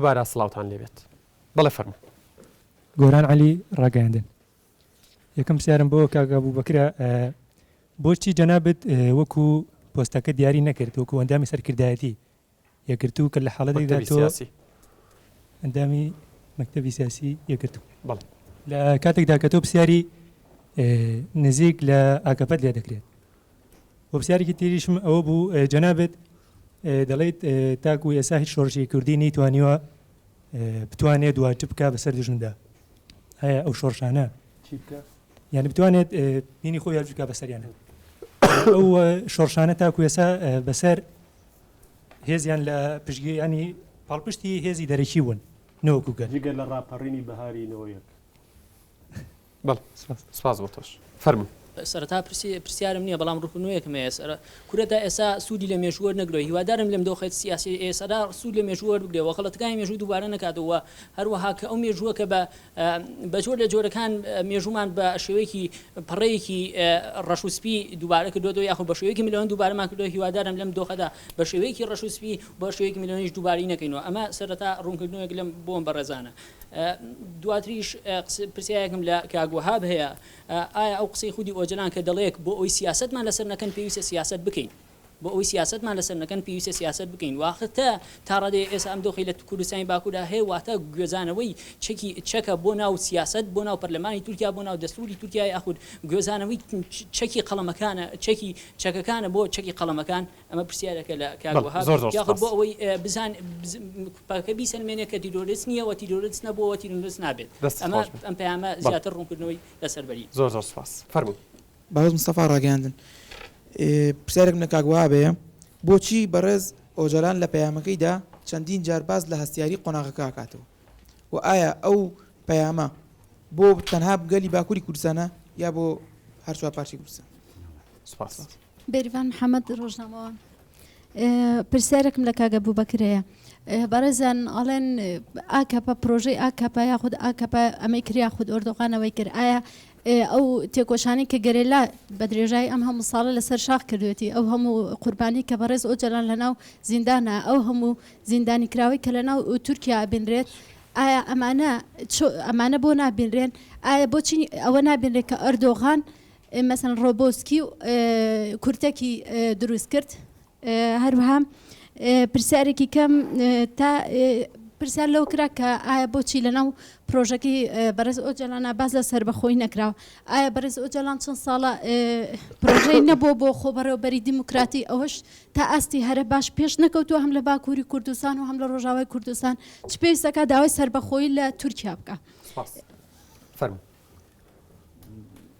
دووبارە سڵاوتان لێبێت. بەڵێ فەرموو. گۆران عەلی، ڕاگەیاندن. یەکەم پرسیارم بۆ کاک ئەبوبەکرە، بۆچی جەنابت وەکو پۆستەکە دیاری نەکرد وەکو ئەندامی سەرکردایەتی یەکگرتوو کە لە حاڵەتێکدا مەکتەبی تۆ سیاسی. ئەندامی مەکتەبی سیاسی یەکگرتوو بەڵێ. لە کاتێکدا کە تۆ پرسیاری نزیک لە ئاکەپەت لێ دەکرێت و پرسیارێکی تریشم ئەوە بوو جەنابت دەڵێیت تاکو ئێستا هیچ شۆڕشێکی کوردی نەیتوانیوە بتوانێت واجب بکا بەسەر دوژمندا ئایا ئەو شۆڕشانە چی بکا؟ یعنی بتوانێت دینی خۆی واجب بکا بەسەریانە ئەو شۆڕشانە تاکو ئێستا بەسەر هێزیان لە پشتگیری ینی پاڵپشتی هێزی دەرەکی بوون نەوەکو گەل. جگە لە ڕاپەڕینی بەهاری 91. بەڵێ سپاس بۆ تۆش فەرموو. سەرەتا پرسیارم نییە بەڵام ڕوونکردنەوەیەکم هەیە سەر کورە تا ئێستا سوودی لە مێژوو وەرنەگرەوە هیوادارم لەم دۆخە سیاسی ئێستا سوود لە مێژوو وەربگرێ و غەڵەتەکانی مێژوو دووبارە نەکاتەوە هەروەها کە ئەو مێژووە کە بە بە جۆر لە جۆرەکان مێژوومان بە شێوەیەکی پەڕەیەکی ڕەش و سپی دووبارە کردوەوە یاخود بە شێوەیەکی ملێۆن دووبارەمان کردەوە هیوادارم لەم دۆخەدا بە شێوەیەکی ڕەش و سپی بە شێوەیەکی ملێۆنیش دووبارەی نەکەینەوە ئەمە سەرەتا ڕوونکردنەوەیەک لەم بۆم بەڕێزانە دواتریش پرسیارێکم لە کاک وەهاب هەیە ئایا ئەو قسەی خودی ئۆجەلان کە دەڵێک بۆ ئەوەی سیاسەتمان لەسەر نەکەن پێویستە سیاسەت بکەین بۆ ئەوەی سیاسەتمان لەسەر نەکەن پێویستە سیاسەت بکەین واختە تا ڕادەیە ئێستا ئەم دۆخی لە کوردستانی باکووردا هەیە واتە گوێزانەوەی چەکی چەکە بۆ ناو سیاسەت بۆ ناو پەرلەمانی تورکیا بۆ ناو دەستوری تورکیا یاخود گوێزانەوەی چەکی قەڵەمەکانە چەکی چەکەکانە بۆ چەکی قەڵەمەکان ئەمە پرسیارێکە لە کاک بەڵێ وەهاب زۆر زۆر یاخود سوپاس. بۆ ئەوەی بزان پەکەکە بیسەلمێنێ کە تیرۆریست نییە و تیرۆریست نەبووە و تیرۆریست نابێت دەستت ئەمە خۆش بێت ئەم پەیامە بەڵێ زیاتر ڕوونکردنەوەی لەسەر بەری. زۆر زۆر سوپاس فەرموون. بەڕێز مستەفا ڕاگەیاندن پرسیارێکم لە کاک وەهاب هەیە بۆچی بەڕێز ئۆجالان لە پەیامەکەیدا چەندین جار باس لە هەستیاری قۆناغەکە ئەکاتەوە و ئایا ئەو پەیامە بۆ تەنها گەلی باکوری کوردستانە یا بۆ هەرچوار پارچەی کوردستان؟ سوپاس. بێریڤان محەمەد ڕۆژنامەوان پرسیارێکم لە کاک ئەبوبەکر هەیە بەڕێزیان ئەڵێن ئاکەپە پرۆژەی ئاکەپە یاخود ئاکەپە ئەمەی کرد یاخود ئۆردۆغان ئەوەی کرد ئایا ئەو تێکۆشانی کە گەرێلا بە درێژایی ئەم هەموو ساڵە لەسەر شاخ کردوێتی ئەو هەموو قوربانی کە بەڕێز ئۆجەلان لەناو زیندانە ئەو هەموو زیندانی کراوەی کە لەناو تورکیا ئەبینرێت ئایا ئەمانە ئەمانە بۆ نابینرێن ئایا بۆچی ئەوە نابینرێت کە ئەردۆغان مەسەلەن ڕۆبۆسکی و کورتەکی دروست کرد هەروەها پرسیارێکی کەم تا پرسیار لەوە کرا کە ئایا بۆچی لەناو پرۆژەکەی بەڕێز ئۆجالانە باس لە سەربەخۆی نەکراوە ئایا بەڕێز ئۆجالان چەند ساڵە پرۆژەی نەبووە بۆ خۆبەڕێوەبەری دیموکراتی ئەوەش تا ئاستی هەرە باش پێش نەکەوتووە هەم لە باکووری کوردستان و هەم لە ڕۆژاوای کوردستان چ پێویستەکە داوای سەربەخۆیی لە تورکیا بکە. سپاس. فەرموو.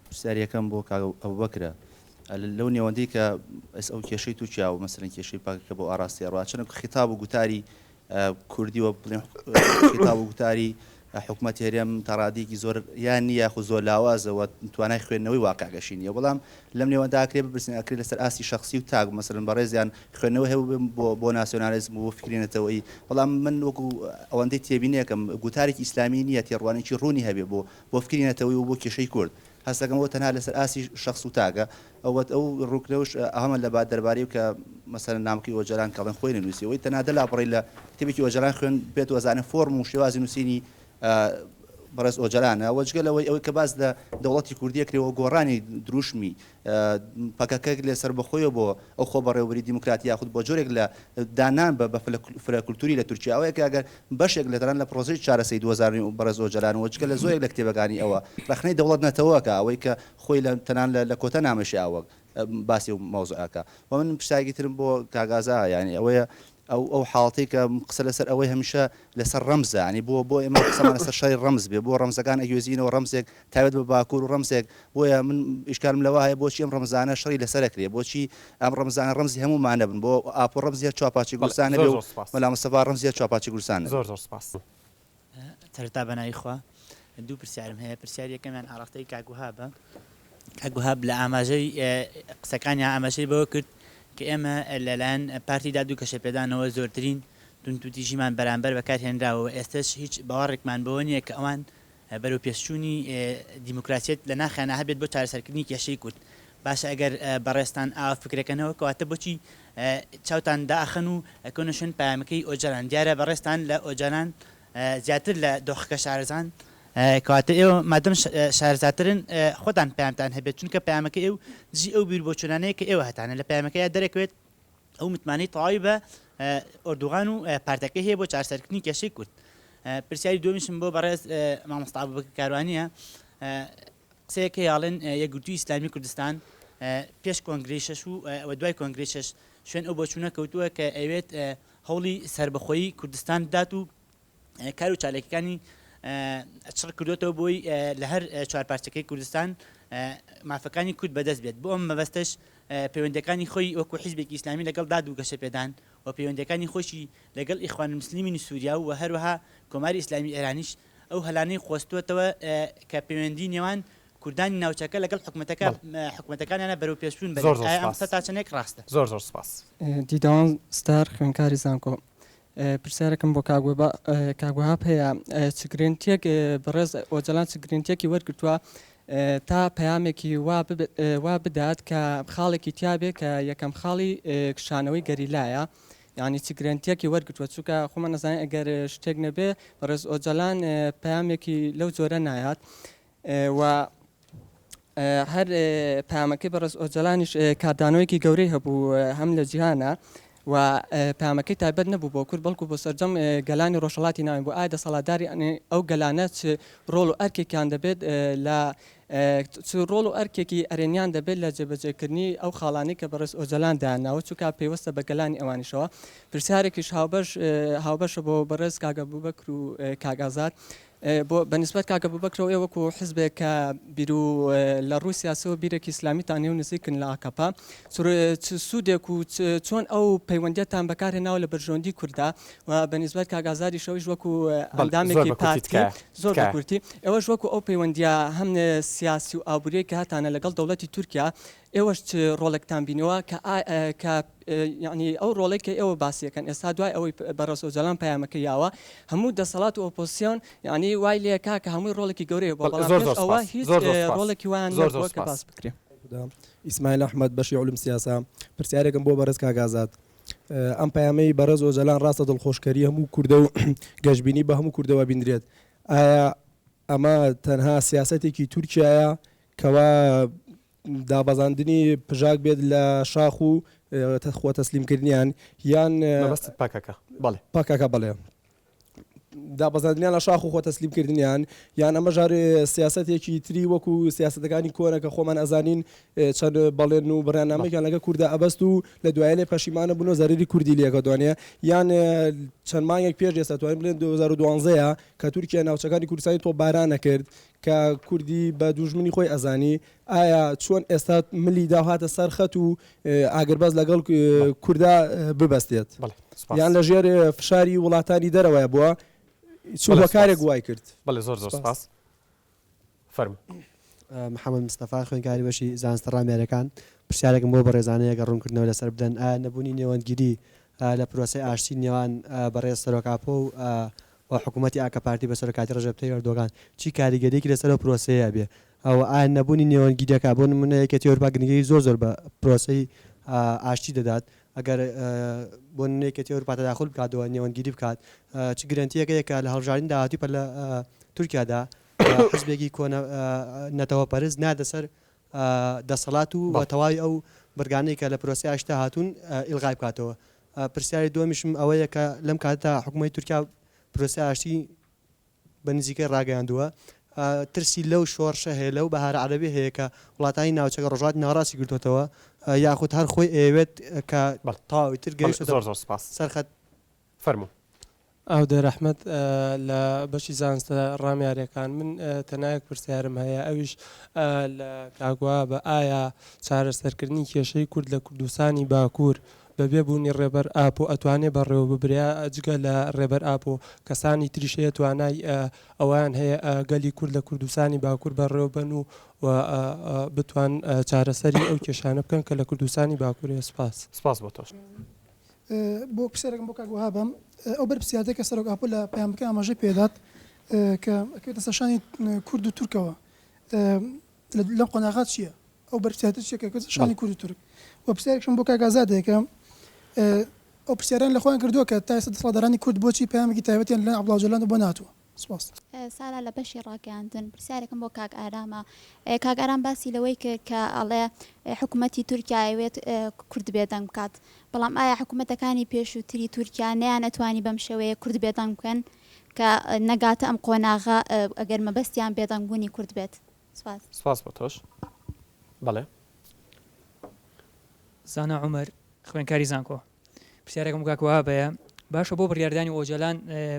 پرسیاری یەکەم بۆ کاک ئەبوبەکرە لەو نێوەندەی کە ئێس ئەو کێشەی تورکیا و مەسەلەن کێشەی پەکەکە بۆ ئاراستەی ئەڕوا چەند خیتاب و گوتاری کوردی و بڵێن خیتاب و گوتاری حکومەتی هەرێم تا ڕادەیەکی زۆر یان نییە یاخود زۆر لاوازە و توانای خوێندنەوەی واقعگەشی نییە بەڵام لەم نێوەندا ئەکرێ بپرسین ئەکرێ لەسەر ئاستی شەخسی و تاک مەسەلەن بەڕێزیان خوێندنەوە هەبوو بۆ بۆ ناسیۆنالیزم و بۆ فکری نەتەوەیی بەڵام من وەکو ئەوەندەی تێبینیەکەم گوتارێکی ئیسلامی نییە تێڕوانێکی ڕوونی هەبێ بۆ بۆ فکری نەتەوەیی و بۆ کێشەی کورد هەست دەکەم ئەوە تەنها لەسەر ئاستی شەخس و تاکە ئەوەت ئەو ڕووکرەوش ئەهمە لە با دەربارەی کە مەسەلەن نامەکەی ئۆجەلان کە ئەڵێن خۆی نەنووسی ئەوەی تەنها دە لاپەڕەی لە کتێبێکی ئۆجەلان خوێن بێت و ئەزانێ فۆرم و شێوازی نووسینی بەڕێز ئۆجەلانە و جگە لەوەی ئەوەی کە باس لە دەوڵەتی کوردی ئەکرێ و گۆڕانی دروشمی پەکەکە لە سەربەخۆیە بۆ ئەو خۆبەڕێوەبەری دیموکراتی یاخود بۆ جۆرێک لە دانان بە بە فرە کولتوری لە تورکیا ئەوەیە کە ئەگەر بەشێک لە تەنانەت لە پرۆسەی چارەسەری 2009 بەڕێز ئۆجەلان و جگە لە زۆرێک لە کتێبەکانی ئەوە ڕەخنەی دەوڵەت نەتەوەکە ئەوەی کە خۆی لە تەنان لە کۆتا نامەشی ئەوە باسی ئەو مەوزوعەکە و من پرسیارێکی ترم بۆ کاک ئازا یانی ئەوەیە ئەو ئەو حاڵەتەی کە قسە لەسەر ئەوەی هەمیشە لەسەر ڕەمزە ینی بۆ بۆ ئێمە قسەمان لەسەر شەڕی ڕەمز بێ بۆ ڕەمزەکان ئەگوێزینەوە ڕەمزێک تایبەت بە باکوور و ڕەمزێک بۆیە من ئیشکالم لەوە هەیە بۆچی ئەم ڕەمزانە شەڕی لەسەر ئەکرێ بۆچی ئەم ڕەمزانە ڕەمزی هەموومان نەبن بۆ ئاپۆ ڕەمزی هەر چوارپارچەی بەڵێ کوردستان زۆر نەبێ و زۆر سوپاس. مەلا مستەفا ڕەمزی هەر چوارپارچەی کوردستان نەبێ. زۆر زۆر سوپاس. سەرەتا بەناوی خوا دوو پرسیارم هەیە پرسیاری یەکەمیان ئاڕاستەی کاک وەهابە کاک وەهاب لە ئاماژەی قسەکانیان ئاماژەی بەوە کرد کە ئێمە لەلایەن پارتی داد و گەشەپێدانەوە زۆرترین توندوتیژیمان بەرامبەر بەکارهێنراوە و ئێستەش هیچ باوەڕێکمان بەوە نییە کە ئەوان بەرەو پێشچوونی دیموکراسیەت لە ناخیانا هەبێت بۆ چارەسەرکردنی کێشەی کورد. باشە ئەگەر بەڕێزتان ئاوا فکرەکەنەوە کەواتە بۆچی چاوتان دائەخەن و ئەکەونە شوێن پەیامەکەی ئۆجالان دیارە بەڕێزتان لە ئۆجالان زیاتر لە دۆخەکە شارەزان کەواتە ئێوە مادەم شارەزاترن خۆتان پەیامتان هەبێت چونکە پەیامەکەی ئێو دژی ئەو بیروبۆچوونانەیە کە ئێوە هەتانە لە پەیامەکەیا دەرەکەوێت ئەو متمانەی تەواوی بە ئۆردوغان و پارتەکەی هەیە بۆ چارەسەرکردنی کێشەی کورد. پرسیاری دووەمیشم بۆ بەڕێز مامۆستا ئەبوبەکر کاروانییە، قسەیەک هەیە ئەڵێن یەکگرتووی ئیسلامی کوردستان پێش کۆنگرەی شەش و و دوای کۆنگرەی شەش شوێن ئەو بۆچوونە کەوتووە کە ئەیەوێت هەوڵی سەربەخۆیی کوردستان بدات و کار و چالاکیەکانی چڕ کردوێتەوە بۆی لە هەر چوارپارچەکەی کوردستان مافەکانی کورد بەدەست بێت بۆ ئەم مەبەستەش پەیوەندەکانی خۆی وەکو حیزبێکی ئیسلامی لەگەڵ داد و گەشەپێدان و پەیوەندەکانی خۆشی لەگەڵ ئیخوان المسلمین سووریا و هەروەها کۆماری ئیسلامی ئێرانیش ئەو هەلانەی قۆستووەتەوە کە پەیوەندی نێوان کوردانی ناوچەکە لەگەڵ حکومەتەکە حکومەتەکانیانە بەرەو پێشچوون بەرێت زۆر زۆر ئایا ئەم سپاس قسە تا چەندێک ڕاستە؟ زۆر زۆر سپاس. دیدەوان ستار خوێندکاری زانکۆ پرسیارێکم بۆ کاک کاک وەهاب هەیە چ گرێنتیەک بەڕێز ئۆجەلان چ گرێنتیەکی وەرگرتووە تا پەیامێکی وا وا بدات کە خاڵێکی تیابێ کە یەکەم خاڵی کشانەوەی گەریلایە یعنی چ گرێنتیەکی وەرگرتووە چونکە خۆمان نەزانین ئەگەر شتێک نەبێ بەڕێز ئۆجەلان پەیامێکی لەو جۆرە نایات و هەر پەیامەکەی بەڕێز ئۆجەلانیش کاردانەوەیەکی گەورەی هەبوو هەم لە جیهانە و پەیامەکەی تایبەت نەبوو بۆ کورد بەڵکو بۆ سەرجەم گەلانی ڕۆژهەڵاتی ناوین بوو ئایا دەسەڵاتداری ئەو گەلانە چ ڕۆڵ و ئەرکێکیان دەبێت لە چ ڕۆڵ و ئەرکێکی ئەرێنیان دەبێت لە جێبەجێکردنی ئەو خاڵانەی کە بەڕێز ئۆجەلان دایانناوە چونکە پەیوەستە بە گەلانی ئەوانیشەوە پرسیارێکیش هاوبەش هاوبەشە بۆ بەڕێز کاک ئەبوبەکر و کاک ئازاد بۆ بە نیسبەت کاک ئەبوبەکرەوە ئێوە وەکو حزبێک کە بیرو لە ڕووی سیاسیەوە بیرێکی ئیسلامیتان هەیە و نزیکن لە ئاکەپە چ سوودێک و چۆن ئەو پەیوەندیەتان بەکار هێناوە لە بەرژەوەندی کوردا و بە نیسبەت کاک ئازادیشەوەیش وەکو بەڵێ زۆر ئەندامێکی بە کورتی پارتی تکایە زۆر بە تکایە. کورتی ئێوەش وەکو ئەو پەیوەندیە هەم سیاسی و ئابووریەی کە هەتانە لەگەڵ دەوڵەتی تورکیا ئێوەش چ ڕۆڵێکتان بینیوە کە کە یەعنی ئەو ڕۆڵەی کە ئێوە باسی ئەکەن ئێستا دوای ئەوەی بەڕێز ئۆجالان پەیامەکەی یاوە هەموو دەسەڵات و ئۆپۆزسیۆن یەعنی وای لێکا کە هەمووی ڕۆڵێکی گەورەی هەبووە بەڵێ بەڵام زۆر پێش زۆر ئەوە سپاس هیچ زۆر زۆر سپاس ڕۆڵێکی وایان زۆر زۆر نەبووە کە سپاس. باس بکرێ. ئیسماعیل ئەحمەد بەشی علوم سیاسە پرسیارێکم بۆ بەڕێز کاک ئازاد ئەم پەیامەی بەڕێز ئۆجالان ڕاستە دڵخۆشکەری هەموو کوردە و گەشبینی بە هەموو کوردەوە بینرێت ئایا ئەمە تەنها سیاسەتێکی تورکیایە کەوا دابەزاندنی پژاک بێت لە شاخ و خۆ تەسلیم کردنیان یان مەبەستت پەکەکە بەڵێ. پەکەکە بەڵێ دابەزاندنیان لە شاخ و خۆ تەسلیم کردنیان یان ئەمە ژار سیاسەتێکی تری وەکو سیاسەتەکانی کۆنە کە خۆمان ئەزانین چەند بەڵێن و بڕیارنامەیەکیان لەگە کووردا ئەبەست و لە دوایە لێ پەشیمانە بوون و زەرری کوردی لێکەوتوانێ یان چەند مانگێک پێش ئێستا توانین بڵێن 2012 کە تورکیا ناوچەکانی کوردستانی تۆپباران ئەکرد کە کوردی بە دوژمنی خۆی ئەزانی ئایا چۆن ئێستا ملی دا و هاتە سەر خەت و ئاگربەست لەگەڵ کوردا ببەستێت یان لە ژێر فشاری وڵاتانی دەرەوەیە بووە چ هۆکارێک وای کرد؟ بەڵێ زۆر زۆر سپاس فەرموو. محەمەد مستەفا خوێندکاری بەشی زانستە ڕامیاریەکان پرسیارێکم بۆ بەڕێزانەیە گەر ڕوونکردنەوە لەسەر بدەن ئایا نەبوونی نێوەندگیری لە پرۆسەی ئاشتی نێوان بەڕێز سەرۆک ئاپۆ و و حکوومەتی ئاکەپارتی بە سەرۆکایەتی ڕەجەب تەیب ئەردۆغان چی کاریگەرییەکی لەسەر ئەو پرۆسەیە ئەبێ و ئایا نەبوونی نێوەندگیرییەکە بۆ نموونە یەکێتی ئەوروپا گرنگیی زۆر زۆر بە پرۆسەی ئاشتی دەدات ئەگەر بۆ نموونە یەکێتی ئەوروپا تەداخول بکات و نێوەندگیری بکات چ گرەنتییەک هەیە کە لە هەڵبژاردنی داهاتووی پەرلە تورکیادا حزبێکی کۆنە نەتەوەپەرست نایەتە سەر دەسەڵات و تەواوی ئەو بڕگانەی کە لە پرۆسەی ئاشتیدا هاتوون ئیلغای بکاتەوە. پرسیاری دووەمیشم ئەوەیە کە لەم کاتەدا حکومەتی تورکیا پرۆسەی ئاشتی بە نزیکەی ڕاگەیاندووە، ترسی لەو شۆڕشە هەیە، لەو بەهارە عەرەبیە هەیە کە وڵاتانی ناوچەکە ڕۆژهەڵاتی ناوەڕاستی گرتووەتەوە، یاخود هەر خۆی ئەیەوێت کە تەواو ئیتر گەیشتۆتە سەر خەت. فەرموو. ئاودێر ئەحمەد لە بەشی زانستە ڕامیاریەکان من تەنها یەک پرسیارم هەیە ئەویش لە کاک وەهابە ئایا چارەسەرکردنی کێشەی کورد لە کوردستانی باکوور بەبێ بوونی ڕێبەر ئاپۆ ئەتوانێ بەڕێوە ببرێ جگە لە ڕێبەر ئاپۆ کەسانی تریش هەیە توانای ئەوەیان هەیە گەلی کورد لە کوردستانی باکوور بەڕێوە بەن و و بتوان چارەسەری ئەو کێشانە بکەن کە لە کوردستانی باکوور هەیە سوپاس. سپاس بۆ تۆش. بۆ پرسیارێکم بۆ کاک وەهابە، ئەو بەرپرسیارەتەی کە سەرۆک ئاپۆ لە پەیامەکەی ئاماژەی پێدات کە ئەکەوێتە سەر شانی کورد و تورکەوە لەم قۆناغە چییە؟ ئەو بەرپرسیارەتە چییە کە ئەکەوێتە سەر شانی کورد و تورک؟ و پرسیارێکشم بۆ کاک ئازاد هەیە کە. ئەو پرسیارەیان لە خۆیان کردووە کە تا ئێستا دەسەڵاتدارانی کورد بۆچی پەیامێکی تایبەتیان لەلایەن عەبدوڵا ئۆجالانەوە بۆ نەهاتووە؟ سپاس. سارا لە بەشی ڕاگەیاندن پرسیارێکم بۆ کاک ئارامە کاک ئارام باسی لەوەی کرد کە ئەڵێ حکوومەتی تورکیا ئەیەوێت کورد بێدەنگ بکات بەڵام ئایا حکوومەتەکانی پێشووتری تورکیا نەیانەتوانی بەم شێوەیە کورد بێدەنگ بکەن کە نەگاتە ئەم قۆناغە ئەگەر مەبەستیان بێدەنگ بوونی کورد بێت؟ سپاس. سپاس بۆ تۆش. بەڵێ. زانا عومەر، خوێندکاری زانکۆ. پرسیارێکم بۆ کاک وەهاب هەیە، باشە بۆ بڕیاردانی ئۆجەلان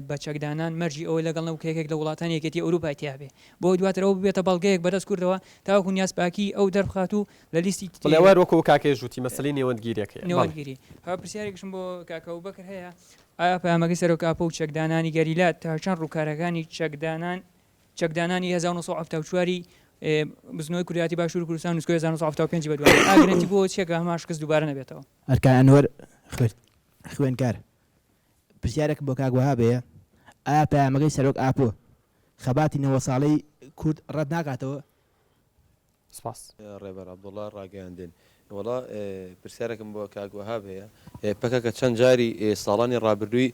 بە چەکدانان مەرجی ئەوەی لەگەڵ نەبوو کە یەکێک لە وڵاتانی یەکێتی ئەوروپای تیا بێ بۆ دواتر ئەوە ببێتە بەڵگەیەک بەدەست کوردەوە تاوەکو نیازپاکی ئەو دەربخات و لە لیستی بەڵێ ئەوە هەر وەکو کاکەیش وتی مەسەلەی نێوەندگیریەکەیە. بەڵێ. نێوەندگیری. هەوە پرسیارێکیشم بۆ کاک ئەبوبەکر هەیە، ئایا پەیامەکەی سەرۆک ئاپۆ و چەکدانانی گەریلا تا چەند ڕووکارەکانی چەکدانان چەکدانانی 1974 ی بزنەوەی کوردایەتی باشووری کوردستان و نسکۆی 1975 ی بەدوا دێت، ئا گرەنتی بۆ چیە کە هەمان شکست دووبارە نەبێتەوە؟ ئەرکان ئەنوەر، خوێندکار، پرسیارێکم بۆ کاک وەهاب هەیە، ئایا پەیامەکەی سەرۆک ئاپۆ خەباتی 90 ساڵەی کورد ڕەت ناکاتەوە؟ سپاس. ڕێبەر عەبدوڵا ڕاگەیاندن. وەڵا پرسیارێکم بۆ کاک وەهاب هەیە، پەکەکە چەند جاری ساڵانی ڕابردووی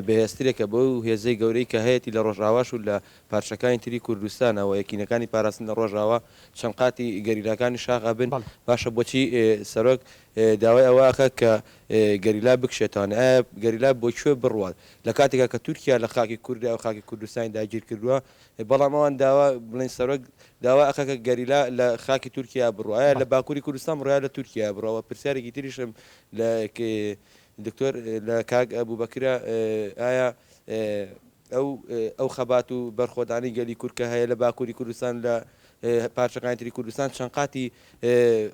بەهێزترێکە بەو هێزەی گەورەی کە هەیەتی لە ڕۆژئاواش و لە پارچەکانی تری کوردستانا و یەکینەکانی پاراستن لە ڕۆژئاوا چەند قاتی گەریلاکانی شاخ ئەبن باشە بۆچی سەرۆک داوای ئەوە ئەکا کە گەریلا بکشێتەوانێ ئایا گەریلا بۆ کوێ بڕوات لە کاتێکا کە تورکیا لە خاکی کوردە و خاکی کوردستانی داگیر کردووە بەڵام ئەوان داوا بڵێن سەرۆک داوا ئەکا کە گەریلا لە خاکی تورکیا بڕوا ئایا لە باکوری کوردستان بڕوا یا لە تورکیا بڕوا وە پرسیارێکی تریشم لە دکتۆر لە کاک ئەبوبەکرە ئایا ئەو ئەو خەبات و بەرخۆدانی گەلی کورد کە هەیە لە باکوری کوردستان لە پارچەکانی تری کوردستان چەند قاتی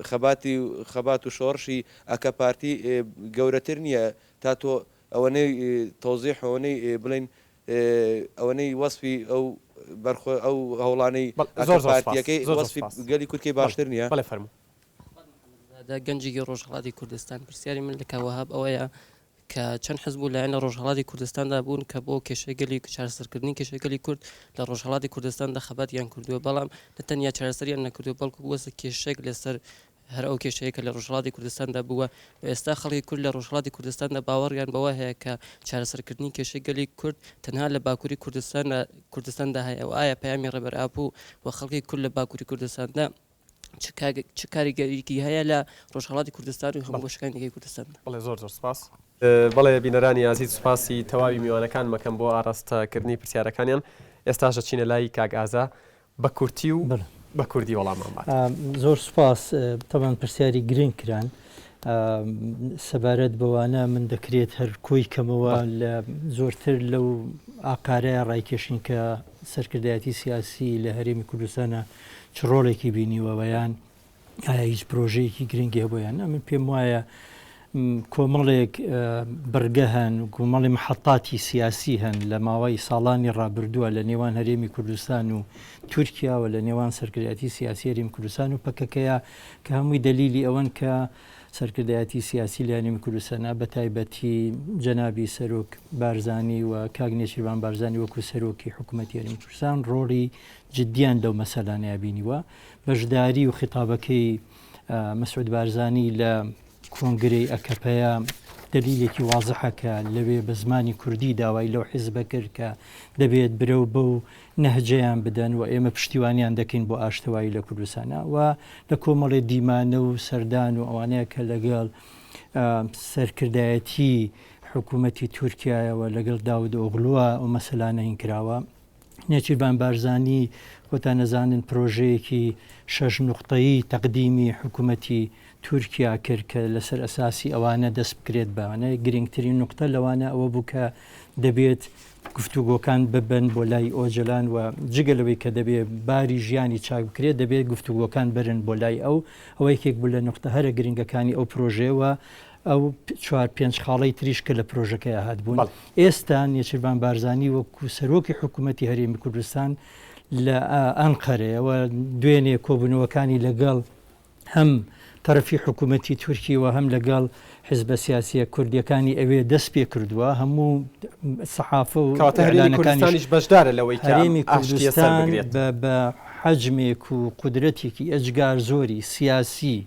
خەباتی خەبات و شۆڕشی ئەکە پارتی گەورەتر نییە تا تۆ ئەوەنەی تەوزیح ئەوەنەی بڵێن ئەوەنەی وەسفی ئەو بەرخۆ ئەو هەوڵانەی بەڵێ زۆر ئەکە زۆر سپاس پارتیەکەی زۆر زۆر وەسفی سپاس گەلی کورد کەی بەڵێ باشتر نییە؟ بەڵێ فەرموو. زادە گەنجێکی ڕۆژهەڵاتی کوردستان پرسیاری من لە کاک وەهاب ئەوەیە کە چەند حزب و لایەن لە ڕۆژهەڵاتی کوردستاندا بوون کە بۆ کێشەی گەلی چارەسەرکردنی کێشەی گەلی کورد لە ڕۆژهەڵاتی کوردستاندا خەباتیان کردووە بەڵام نە تەنیا چارەسەریان نەکردووە بەڵکو بووەسە کێشەیەک لەسەر هەر ئەو کێشەیە کە لە ڕۆژهەڵاتی کوردستاندا بووە و ئێستا خەڵکی کورد لە ڕۆژهەڵاتی کوردستاندا باوەڕیان بەوە هەیە کە چارەسەرکردنی کێشەی گەلی کورد تەنها لە باکووری کوردستاندا کوردستاندا هەیە و ئایا پەیامی ڕێبەر ئاپۆ و خەڵکی کورد لە باکووری کوردستاندا چ کاریگەریی هەیە لە ڕۆژهەڵاتی کوردستان و هەموو بەشەکانی دیکەی کوردستاندا؟ بەڵێ زۆر زۆر سپاس. بەڵێ بینەرانی ئازیز سوپاسی تەواوی میوانەکانم ئەکەم بۆ ئاراستە کردنی پرسیارەکانیان ئێستاش ئەچینە لای کاک ئازا بە کورتی و بە کوردی وەڵاممان بات. زۆر سوپاس، تەبعەن پرسیاری گرنگ کران سەبارەت بەوانە من دەکرێت هەر کۆی کەمەوە لە زۆرتر لەو ئاقارەیە ڕایکێشین کە سەرکردایەتی سیاسی لە هەرێمی کوردستانە چ ڕۆڵێکی بینیوە ویان ئایا هیچ پرۆژەیەکی گرنگی هەبوو یان نا؟ من پێم وایە کۆمەڵێک بڕگە هەن کۆمەڵی محەتاتی سیاسی هەن لە ماوەی ساڵانی ڕابردووە لە نێوان هەرێمی کوردستان و تورکیاوە لە نێوان سەرکردایەتی سیاسی هەرێمی کوردستان و پەکەکەیە کە هەمووی دەلیلی ئەوەن کە سەرکردایەتی سیاسی لە هەرێمی کوردستانە بە تایبەتی جەنابی سەرۆک بارزانی و کاک نێچیرڤان بارزانی وەکو سەرۆکی حکوومەتی هەرێمی کوردستان ڕۆڵی جدیان لەو مەسەلانەیە بینیوە بەشداری و خیتابەکەی مەسعود بارزانی لە کۆنگرەی ئەکەپەیە دەلیلێکی وازحە کە لەوێ بە زمانی کوردی داوای لەو حیزبە کرد کە دەبێت برەو بەو نەهجەیان بدەن و ئێمە پشتیوانیان دەکەین بۆ ئاشتەوایی لە کوردستانە و لە کۆمەڵێ دیمانە و سەردان و ئەوانەیە کە لەگەڵ سەرکردایەتی حکوومەتی تورکایەوە لەگەڵ داود ئۆغلووە ئەو مەسەلانە هین کراوە. نێچیرڤان بارزانی خۆتان ئەزانن پرۆژەیەکی شەش نوقتەیی تەقدیمی حکومەتی تورکیا کرد کە لەسەر ئەساسی ئەوانە دەست بکرێت بەوانە گرنگترین نوقتە لەوانە ئەوە بوو کە دەبێت گفتوگۆکان ببن بۆ لای ئۆجەلان و جگە لەوەی کە دەبێت باری ژیانی چاک بکرێت دەبێت گفتوگۆکان بەرن بۆ لای ئەو ئەوە یەکێک بوو لە نوقتە هەرە گرنگەکانی ئەو پرۆژەیە ئەو چوار پێنج خاڵەی تریش کە لە پرۆژەکەیا هاتبوون. ئێستا نێچیرڤان بارزانی وەکو سەرۆکی حکوومەتی هەرێمی کوردستان لە ئەنقەرەیە و دوێنێ کۆبوونەوەکانی لەگەڵ هەم تەرەفی حکوومەتی تورکی و هەم لەگەڵ حزبە سیاسییە کوردییەکانی ئەوێ دەست پێ کردووە. هەموو سەحافە و کەواتە هەرێمی ئیعلانەکانیش کوردستانیش بەشدارە لەوەی کە ئەم هەرێمی ئاشتییە سەر کوردستان بگرێت. بە حەجمێک و قودرەتێکی ئێجگار زۆری سیاسی،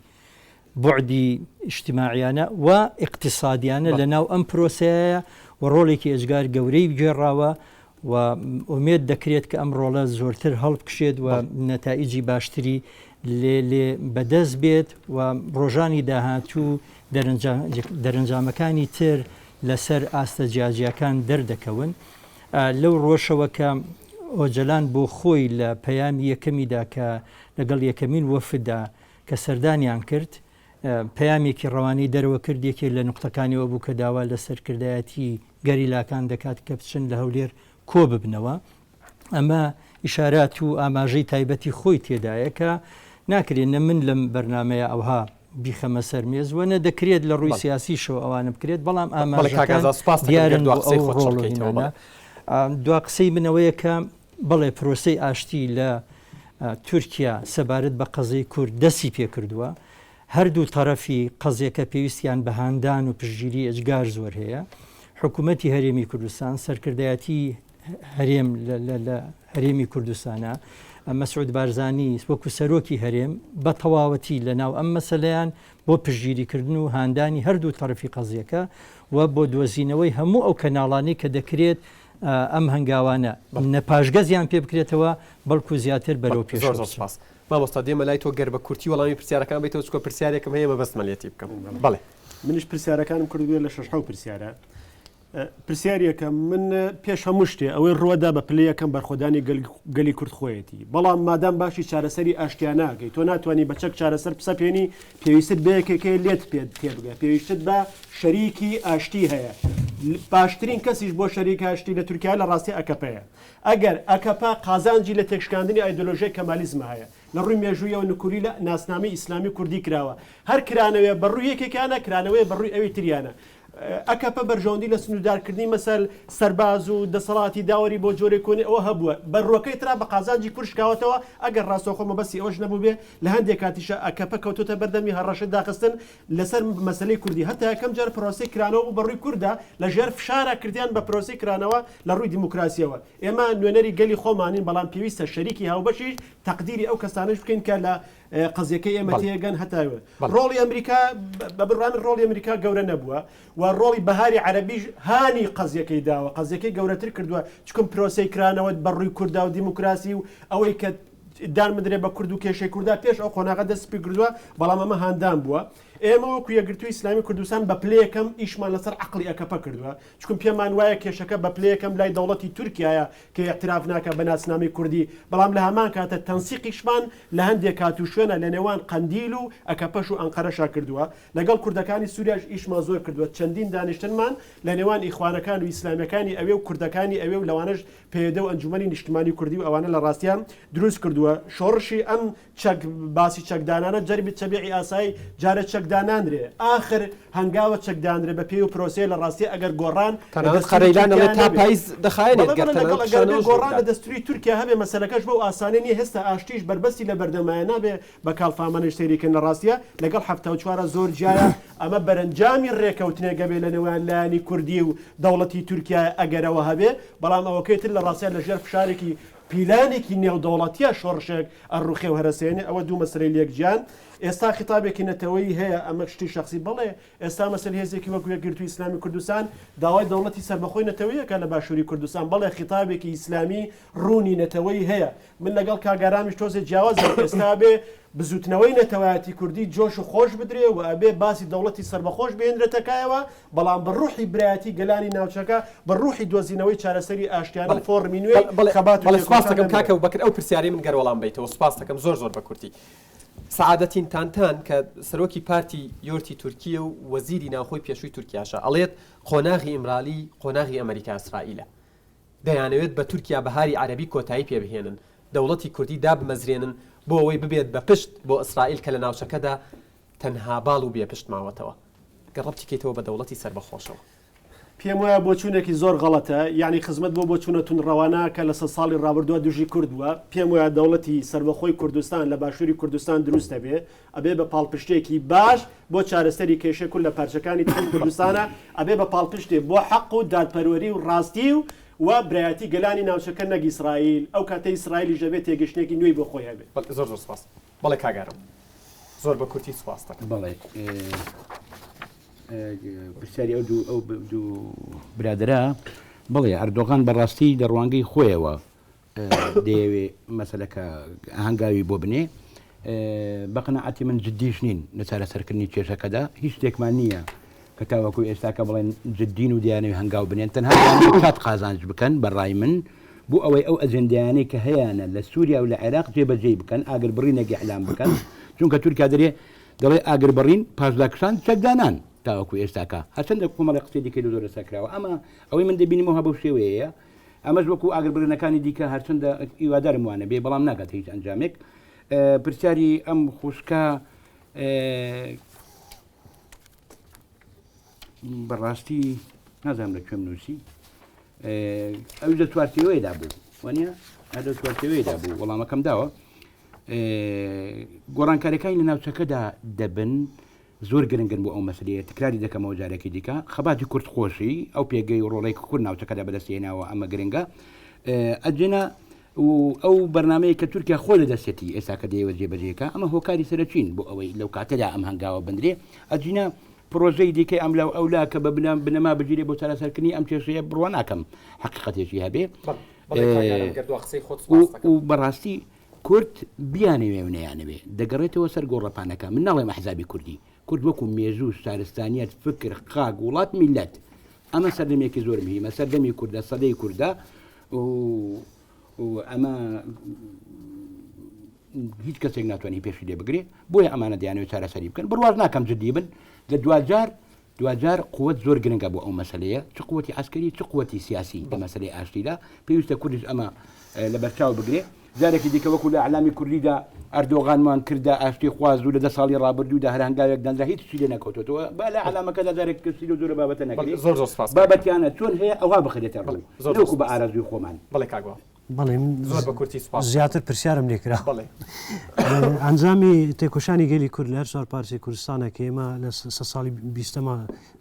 بوعدی ئیجتیماعیانە و ئیقتیسادیانە لە ناو ئەم پرۆسەیە و ڕۆڵێکی ئێجگار گەورەی گێڕاوە و ئومێد دەکرێت کە ئەم ڕۆڵە زۆرتر هەڵبکشێت و نەتائیجی باشتری لێ لێ بەدەست بێت و ڕۆژانی داهاتوو دەرەنجامەکانی تر لەسەر ئاستە جیاجیاکان دەردەکەون. لەو ڕۆژەوە کە ئۆجەلان بۆ خۆی لە پەیامی یەکەمیدا کە لەگەڵ یەکەمین وەفددا کە سەردانیان کرد پەیامێکی ڕەوانەی دەرەوە کرد، یەکێک لە نوقتەکانی ئەوە بوو کە داوا لە سەرکردایەتی گەریلاکان دەکات کە بچن لە هەولێر کۆببنەوە. ئەمە ئیشارات و ئاماژەی تایبەتی خۆی تێدایە کە ناکرێت نە من لەم بەرنامەیە ئەوها بیخەمە سەر مێز و نە دەکرێت لە ڕووی سیاسیشەوە ئەوانە بکرێت، بەڵام ئاماژەکان دیارن بۆ ئەو ڕۆڵ و هینانە. دوا قسەی من ئەوەیە کە بەڵێ پرۆسەی ئاشتی لە تورکیا سەبارەت بە قەزیەی کورد دەستی پێکردووە، هەردوو تەرەفی قەزیەکە پێویستیان بە هاندان و پشتگیری ئێجگار زۆر هەیە، حکوومەتی هەرێمی کوردستان، سەرکردایەتی هەرێم لە هەرێمی کوردستانە، مەسعود بارزانی وەکو سەرۆکی هەرێم بە تەواوەتی لە ناو ئەم مەسەلەیان بۆ پشتگیریکردن و هاندانی هەردوو تەرەفی قەزیەکە و بۆ دۆزینەوەی هەموو ئەو کەناڵانەی کە دەکرێت ئەم هەنگاوانە نە پاشگەزیان پێ بکرێتەوە بەڵکو زیاتر بەرەو پێشەوە زۆر زۆر سوپاس مامۆستا دێمە لای تۆ گەر بە کورتی وەڵامی پرسیارەکان بیتەوە چونکە پرسیارێکم هەیە مەبەستمە لێتی بکەم بەڵێ. منیش پرسیارەکانم کردبووە لە شەش حەو پرسیارە پرسیار یەکەم من پێش هەموو شتێ ئەوەی ڕووەدا بە پلەی یەکەم بەرخۆدانی گەلی کورد خۆیەتی بەڵام مادام باشی چارەسەری ئاشتیاناکەی تۆ ناتوانانی بە چەک چارەسەر بسەپێنی پێویستت بە یەکێک هەیە لێت پێت تێبگە، پێویستت بە شەریکی ئاشتی هەیە. باشترین کەسیش بۆ شەریک ئاشتی لە تورکیا لە ڕاستی ئەکەپەیە. ئەگەر ئەکەپە قازانجی لە تێکشکاندنی ئایدۆلۆژیای کەمالیزمە هەیە، لە ڕووی مێژوویەوە نکولی لە ناسنامەی ئیسلامی کوردی کراوە. هەر کرانەوەیە بە ڕووی یەکێکیانە، کرانەوەیە بە ڕووی ئەوی تریانە. ئەکەپە بەرژەوەندی لە سنووردارکردنی مەسەل سەرباز و دەسەڵاتی داوەری بۆ جۆرێک کۆنی ئەوە هەبووە، بە ڕووەکەی ترا بە قازانجی کورد شکاوەتەوە، ئەگەر ڕاستەوخۆ مەبەستی ئەوەش نەبووبێ، لە هەندێک کاتیشا ئەکەپە کەوتۆتە بەردەمی هەڕەشەی داخستن لەسەر مەسەلەی کوردی، هەتا یەکەم جار پرۆسەی کرانەوە بوو بە ڕووی کوردا، لە ژێر فشارا کردیان بە پرۆسەی کرانەوە لە ڕووی دیموکراسیەوە. ئێمە نوێنەری گەلی خۆمانین، بەڵام پێویستە شەریکی هاوبەشیش تەقدیری ئەو کەسانەش بکەین کە لە قەزیەکەی ئێمە تێگەن هەتا ڕۆڵی ئەمریکا بە بڕوای من ڕۆڵی ئەمریکا گەورە نەبووە و ڕۆڵی بەهاری عەرەبیش هانی قەزیەکەی داوە قەزیەکەی گەورەتر کردووە چکم پرۆسەی کرانەوە بە ڕووی کوردا و دیموکراسی و ئەوەی کە دان بدرێ بە کورد و کێشەی کوردا پێش ئەو قۆناغە دەست پێ کردووە بەڵام ئەمە هاندان بووە ئێمە وەکو یەکگرتووی ئیسلامی کوردستان بە پلەیەکەم ئیشمان لەسەر عەقڵی ئەکەپە کردووە چکم پێمان وایە کێشەکە بە پلەیەکەم لای دەوڵەتی تورکیایە کە ئیعتراف ناکا بە ناسنامەی کوردی، بەڵام لە هەمان کاتە تەنسیقیشمان لە هەندێ کات و شوێنا لە نێوان قەندیل و ئەکەپەش و ئەنقەرەشا کردووە، لەگەڵ کوردەکانی سوریاش ئیشمان زۆر کردووە، چەندین دانیشتنمان لە نێوان ئیخوانەکان و ئیسلامیەکانی ئەوێ و کوردەکانی ئەوێ و لەوانەش پەیەدە و ئەنجومەنی نیشتمانی کوردی و ئەوانە لە ڕاستیا دروست کردووە، شۆڕشی ئەم چەک باسی چەک دانانە جەربی تەبیعی ئاسایی جارێ چەک دانانرێ ئاخر هەنگاوە چەک دانرێ بە پێی و پرۆسەیە لە ڕاستیە ئەگەر گۆڕان لە تەنانەت دەستوری قەرەیلان تورکیا ئەڵێ تا نەبێ پایز دەخایەنێت بەڵێ گەر بەڵێ لەگەڵ تەنانەت ئەگەر بێ کشانەوەش گۆڕان لە ڕووبدات. دەستوری تورکیا هەبێ مەسەلەکەش بەو ئاسانە نیە هێستا ئاشتیش بەربەستی لە بەردەمایە نابێ بە کاڵفامانەش سەیری کەن لە ڕاستیە لەگەڵ 74 زۆر جیایە ئەمە بەرەنجامی ڕێکەوتنێک ئەبێ لە نێوان لایەنی کوردی و دەوڵەتی تورکیایە ئەگەر ئەوە هەبێ بەڵام ئەوەکەی تر لە ڕاستیا لە ژێر فشارێکی پیلانێکی نێودەوڵەتیە شۆڕشێک ئەڕوخێ و هەرەسێنێ ئەوە دوو مەسەلەی لێک جیان ئێستا خیتابێکی نەتەوەیی هەیە ئەمە شتی شەخسی بەڵێ ئێستا مەسەل هێزێکی وەکو یەکگرتووی ئیسلامی کوردستان داوای دەوڵەتی سەربەخۆی نەتەوەیەکە لە باشووری کوردستان بەڵێ خیتابێکی ئیسلامی ڕوونی نەتەوەیی هەیە من لەگەڵ کاک ئارامیش تۆزێ جیاوازم ئێستا ئەبێ بزوتنەوەی نەتەوایەتی کوردی جۆش و خۆش بدرێ و ئەبێ باسی دەوڵەتی سەربەخۆش بهێنرێتە کایەوە بەڵام بە ڕوحی برایەتی گەلانی ناوچەکە، بە ڕوحی دۆزینەوەی چارەسەری ئاشتیانە و فۆڕمی نوێی خەبات و بەڵێ سوپاست تێکۆشان دەکەم کاک نەمرێت. ئەبوبەکر ئەو پرسیارەی من گەر وەڵام بەیتەوە سوپاست دەکەم زۆر زۆر بە کورتی. سەعادەتین تانتان کە سەرۆکی پارتی یۆرتی تورکییە و وەزیری ناوخۆی پێشووی تورکیاشە ئەڵێت قۆناغی ئیمرالی قۆناغی ئەمەریکا ئیسرائیلە دەیانەوێت بە تورکیا بەهاری عەرەبی کۆتایی پێ بهێنن دەوڵەتی کوردی دابمەزرێنن بۆ ئەوەی ببێت بە پشت بۆ ئیسرائیل کە لە ناوچەکەدا تەنها باڵ و بێ پشت ماوەتەوە گەر ڕەبتی کەیتەوە بە دەوڵەتی سەربەخۆشەوە. پێم وایە بۆچوونێکی زۆر غەڵەتە، یەعنی خزمەت بۆ بۆچوونە توندڕەوانە کە لە سەدساڵی ڕابردووە دژی کورد بووە. پێم وایە دەوڵەتی سەربەخۆی کوردستان لە باشووری کوردستان دروست دەبێ، ئەبێ بە پاڵپشتێکی باش بۆ چارەسەری کێشەی کورد لە پارچەکانی تری کوردستانا، ئەبێ بە پاڵپشتێ بۆ حەق و دادپەروەری و ڕاستی و و برایەتی گەلانی ناوچەکە نەک ئیسرائیل، ئەو کاتە ئیسرائیلیش دەبێ تێگەشتنێکی نوێی بۆ خۆی هەبێ. بەڵێ زۆر زۆر سوپاس. بەڵێ کاک ئارام. زۆر بە کورتی سوپاس دەکەم. بەڵێ پرسیاری ئەو دوو ئەو دوو برادەرە بەڵێ ئەردۆغان بەڕاستی لە ڕوانگەی خۆیەوە دەیەوێ مەسەلەکە هەنگاوی بۆ بنێ بە قەناعەتی من جدیش نین لە چارەسەرکردنی کێشەکەدا هیچ شتێکمان نییە کە تاوەکو ئێستاکە بڵێن جدین و دەیانەوێ هەنگاو بنێن تەنها دەیانەوێ کات قازانج بکەن بە ڕای من بۆ ئەوەی ئەو ئەجێندایانەی کە هەیانە لە سووریا و لە عێراق جێبەجێی بکەن ئاگربڕینێک ئیعلان بکەن چونکە تورکیا دەرێ دەڵێ ئاگربڕین پاشداکشان چەکدانان تاوەکو ئێستاکە هەرچەندە کۆمەڵی قسەی دیکەی زۆر لەسەر کراوە ئەمە ئەوەی من دەبینمەوە بەو شێوەیەیە ئەمەش وەکو ئاگربڕینەکانی دیکە هەرچەندە هیوادارم وانەبێ بەڵام ناگاتە هیچ ئەنجامێک پرسیاری ئەم خوشکە بەڕاستی نازانم لە کوێم نووسی ئەوی لە چوارچێوەیەدا بوو وانە هەر لە چوارچێوەیەدا بوو وەڵامەکەم داوە گۆڕانکاریەکانی لە ناوچەکەدا دەبن زۆر گرنگن بۆ ئەو مەسلەیە تکراری دەکەمەوە جارێکی دیکە خەباتی کورد خۆشی ئەو پێگەی و ڕۆڵێک کورد ناوچەکەدا بەدەستی هێناوە ئەمە گرنگە ئەجێنا و ئەو بەرنمەیە کە تورکیا خۆی لە دەستێتی ئێستا کە دەیەوە جێبەجێکە ئەمە هۆکاری سەرەکین بۆ ئەوەی لەو کاتەدا ئەم هەنگاوە بندرێ ئەجینا پرۆژەی دیکەی ئەملا و ئەولا کە بە بنەما بگیرێ بۆ چارەسەرکردنی ئەم کێشەیە بڕوا ناکەم حقیقەتێکی هەبێ و بەڕاستی کورد بیانەوێ و نەیانەوێ دەگەڕێتەوە سەر گۆڕەپانەکە، من ناڵێم ئەحزابی کوردی، کورد وەکو مێژوو، شارستانیەت، فکر، خاک، وڵات، میللەت. ئەمە سەردەمێکی زۆر مهیمە، سەردەمی کوردە، سەدەی کوردە و ئەمە هیچ کەسێک ناتوانێت پێشی لێ بگرێ، بۆیە ئەمانە دەیانەوێت چارەسەری بکەن، بڕواش ناکەم جدی بن، لە دواجار دواجار قوت زۆر گرنگە بۆ ئەو مەسەلەیە، چ قوتی عەسکەری چ قوتی سیاسی لە مەسەلەی ئاشتیدا، پێویستە کوردیش ئەمە لەبەرچاو بگرێ. جارێکی دیکە وەکو لە ئیعلامی کوردیدا ئەردۆغانمان کردە ئاشتیخواز و لە دە ساڵی ڕابردوودا هەر هەنگاوێک دانرا هیچ چی لێ نەکەوتۆتەوە، با لە ئیعلامەکەدا جارێک کەسی لەو جۆرە بابەتە نەکرێ، زۆر زۆر سپاس کاک. بابەتیانە چۆن هەیە ئەوها بخرێتە ڕوو، زۆر زۆر نەوەکو بە سپاس. ئارەزووی خۆمان. بەڵێ کاک وەهاب. بەڵێ من زۆر بە کورتی سوپاس. زیاتر پرسیارم لێ کرا. بەڵێ. ئەنجامی تێکۆشانی گەلی کورد لە هەر چوار پارچەی کوردستانە کە ئێمە لە سە ساڵی بیستەما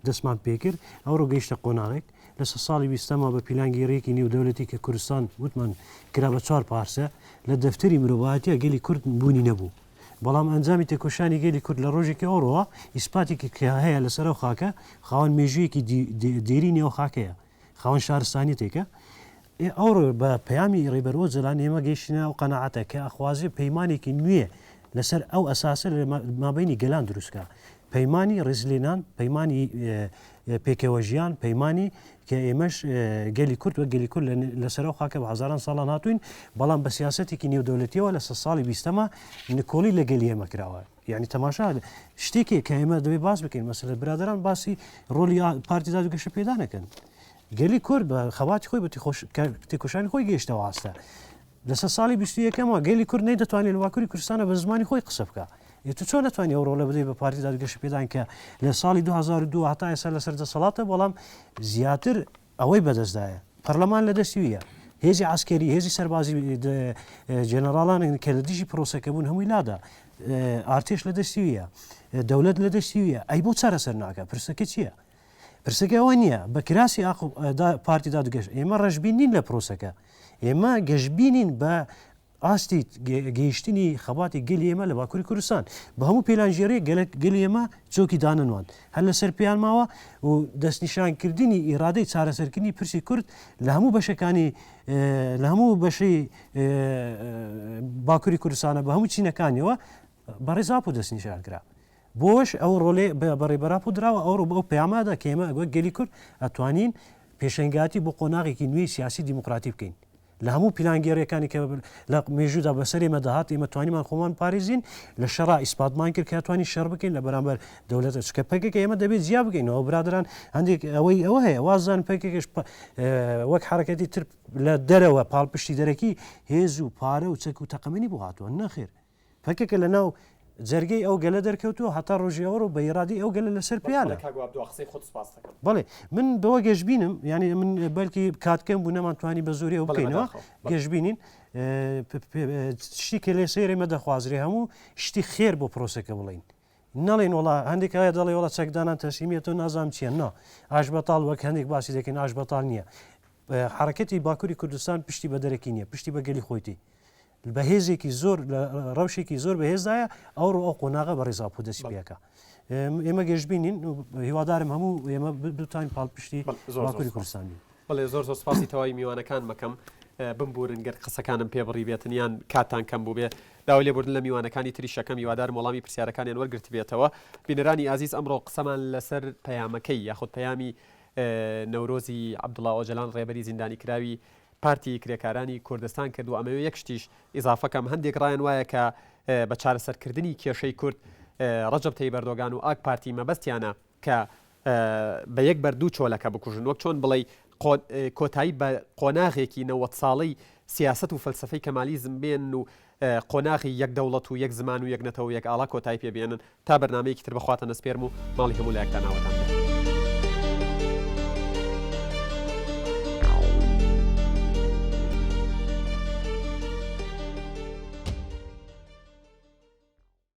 دەستمان پێکرد ئەوڕۆ گەیشتە قۆناغێک لە سە ساڵی بیستەما بە پیلانگێڕیەکی نێودەولەتی کە کوردستان وتمان کرا بە چوار پارچە لە دەفتەری مرۆڤایەتیە گەلی کورد بوونی نەبوو بەڵام ئەنجامی تێکۆشانی گەلی کورد لە ڕۆژێکی ئەوڕۆوە ئیسپاتێکی کە هەیە لەسەر ئەو خاکە خاوەن مێژوویەکی دێرینی ئەو خاکەیە خاوەن شارستانیەتێکە ئێ ئەوڕۆ بە پەیامی ڕێبەر ئۆجەلان ئێمە گەیشتینە ئەو قەناعەتە کە ئەخوازێ پەیمانێکی نوێ لەسەر ئەو ئەساسە لە مابەینی گەلان دروست کا. پەیمانی ڕێزلێنان، پەیمانی پێکەوەژیان، پەیمانی کە ئێمەش گەلی کورد وەک گەلی کورد لەسەر ئەو خاکە بە هەزاران ساڵان هاتووین، بەڵام بە سیاسەتێکی نێودەولەتیەوە لە سەد ساڵی بیستەما نکۆڵی لە گەلی ئێمە کراوە. یعنی تەماشا شتێکێ کە ئێمە دەبێ باس بکەین مەسەلە برادەران باسی ڕۆلی پارتی داد و گەشە پێدانەکەن. گەلی کورد بە خەباتی خۆی بە تێکۆشانی خۆی گەیشتەوە ئاستە لەسەر ساڵی 21ەمەوە گەلی کورد نەیدەتوانێت لە باکووری کوردستانە بە زمانی خۆی قسە بکە تو چۆن نتوانانی ئەو ڕۆڵە بدەیت بە پارتی دادگەشە پێدان کە لە ساڵی 2002 هەتا ئێستا لەسەر دەسەڵاتە بەڵام زیاتر ئەوەی بەدەستدایە پەرلەمان لە دەستی ویە هێزی عسکەری هێزی سەربازی جێنەراڵان کە لە دژی پرۆسەکە بوون هەمووی لادا ئارتێش لە دەستی ویە دەولەت لە دەستی ویە ئەی بۆ چارەسەر ناکە پرسەکە چییە؟ پرسەکە ئەوە نییە بە کراسی ئاق پارتی داد و گەش ئێمە ڕەشبین نین لە پرۆسەکە ئێمە گەشبینین بە ئاستی گەیشتنی خەباتی گەلی ئێمە لە باکووری کوردستان بە هەموو پیلانگێڕی گەلک گەلی ئێمە چۆکی دانەنوان هەر لەسەر پێیان ماوە و دەستنیشانکردنی ئیرادەی چارەسەرکردنی پرسی کورد لە هەموو بەشەکانی لە هەموو بەشی باکووری کوردستانە بە هەموو چینەکانیەوە بەڕێز ئاپۆ دەستنیشان کرا. بۆش ئەو ڕۆلێ بە ڕێبەر ئاپۆ دراوە ئەوڕۆ بەو پەیامەدا کە ئێمە وەک گەلی کورد ئەتوانین پێشەنگاتی بۆ قۆناغێکی نوێی سیاسی دیموکراتی بکەین. لە هەموو پیلانگێڕیەکانی کە لە مێژوودا بەسەر ئێمە دەهات ئێمە توانیمان خۆمان پارێزین لە شەڕا ئیسپاتمان کرد کە توانی شەڕ بکەین لە بەرامبەر دەولەتە چکە پەکەکە ئێمە دەبێت جیا بکەینەوە برادران هەندێک ئەوەی ئەوە هەیە وازان پەکەکەش وەک حرەکەتی تر لە دەرەوە پاڵپشتی دەرەکی هێز و پارە و چەک و تەقەمەنی بۆ هاتووە نەخێر پەکەکە لە ناو جەرگەی ئەو گەلە دەرکەوتووە هەتا ڕۆژی ئەوڕۆ بە ئیرادەی ئەو گەلە لەسەر پێیانە. بەڵێ کاک وەهاب دوا قسەی خۆت سوپاس دەکەم. بەڵێ من بەوە گەشبینم یانی من بەلکی کات کەم بوو نەمانتوانی بە زۆری ئەو بەڵێ بکەینەوە بەداخەوە. بەڵێ. گەشبینین شتی کە لێ سەیرە ئێمە دەخوازرێ هەموو شتی خێر بۆ پرۆسەکە بڵێین نەڵێن وەڵا هەندێک هەیە دەڵێ وەڵا چەکدانان تەسلیمیەتە و نازانم چییە نا ئاش بەتاڵ وەک هەندێک باسی دەکەین ئاش بەتاڵ نییە حرەکەتی باکووری کوردستان پشتی بە دەرەکی نییە پشتی بە گەلی خۆیتی. بە هێزێکی زۆر لە ڕەوشێکی زۆر بەهێزدایە ئەوڕۆ ئەو قۆناغە بەڕێز ئاپۆ دەستی پێکا. ئێمە گەشبینین هیوادارم هەموو ئێمە بتوانین پاڵپشتی باکووری کوردستان بین. بەڵێ زۆر زۆر سپاسی تەواوی میوانەکان مەکەم بمبورن گەر قسەکانم پێ بڕی بێتن یان کاتتان کەم بووبێ داوای لێبوردن لە میوانەکانی تریش ئەکەم هیوادارم وەڵامی پرسیارەکانیان وەرگرتبێتەوە بینەرانی ئازیز ئەمڕۆ قسەمان لەسەر پەیامەکەی یاخود پەیامی نەورۆزی عەبدوڵا ئۆجەلان ڕێبەری زیندانی کراوی پارتی کرێکارانی کوردستان کرد و ئەمەوێ یەک شتیش ئیزافە کەم هەندێک ڕایان وایە کە بە چارەسەرکردنی کێشەی کورد ڕەجەب تەیب ئەردۆگان و ئاک پارتی مەبەستیانە کە بە یەک بەرد دوو چۆلەکە بکوژن وەک چۆن بڵێی کۆتایی بە قۆناغێکی 90 ساڵەی سیاسەت و فەلسەفەی کەمالیزم بێنن و قۆناغی یەک دەوڵەت و یەک زمان و یەک نەتەوە و یەک ئاڵا کۆتایی پێ بێنن تا بەرنامەیەکی تر بە خواتان ئەسپێرم و ماڵی هەموو لایەکتان ئاوەدان بێت.